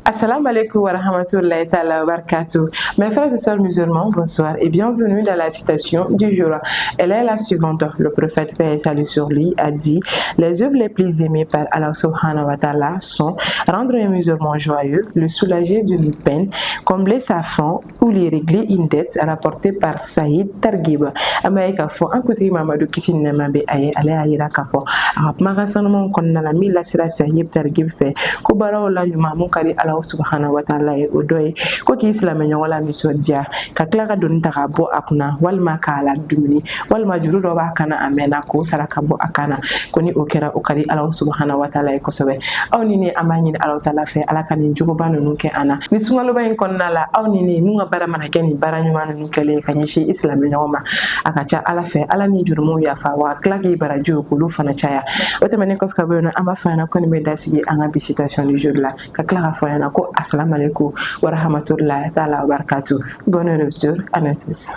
Assalamu alaikum wa rahmatullahi ta'ala wa barakatuh. Mes frères et sœurs musulmans, bonsoir et bienvenue dans la citation du jour. Elle est la suivante. Le prophète, paix et salut sur lui, a dit: Les œuvres les plus aimées par Allah subhanahu wa ta'ala sont rendre un musulman joyeux, le soulager d'une peine, combler sa faim ou lui régler une dette, rapporté par Saïd Targhib. An b'a ye k'a fɔ an kuntigi Mamadu, kisi ni nɛɛma bɛ a ye, ale y'a yira k'a fɔ a ka kumakan sanumanw kɔnɔna la min lasera Sahib Targhib fɛ, ko baaraw la ɲuman mun ka di Ala subahana wa taala ye, o dɔ ye ko k'i silamɛ ɲɔgɔn la nisɔndiya, ka tila ka doni ta ka bɔ a kunna, walima k'a la dumuni, walima juru dɔ b'a kana a mɛnna, k'o sara ka bɔ a kan na. Ko ni o kɛra, o ka di Ala subahana wa taala ye kosɛbɛ. Aw ni ne, an b'a ɲini Ala taala fɛ, Ala ka nin jogoba ninnu kɛ an na ni sunkaloba in kɔnɔna la. Aw ni ne mun ka baara mana kɛ nin baara ɲuman ninnu kɛlen ka ɲɛsin i silamɛ ɲɔgɔn ma, a ka ca Ala fɛ, Ala ni jurumuw yafa wa tila k'i barajiw k'olu fana caya. O tɛmɛnen kɔfɛ ka bɔ yen nɔ, an b'a fɔ ɲɛna ko nin bɛ dasigi an ka bi citation du jour la, ka tila k'a fɔ ɲɛna ko assalamu alaikum wa rahmatullahi ta'ala wa barakatuh. Bonne rupture à nous tous.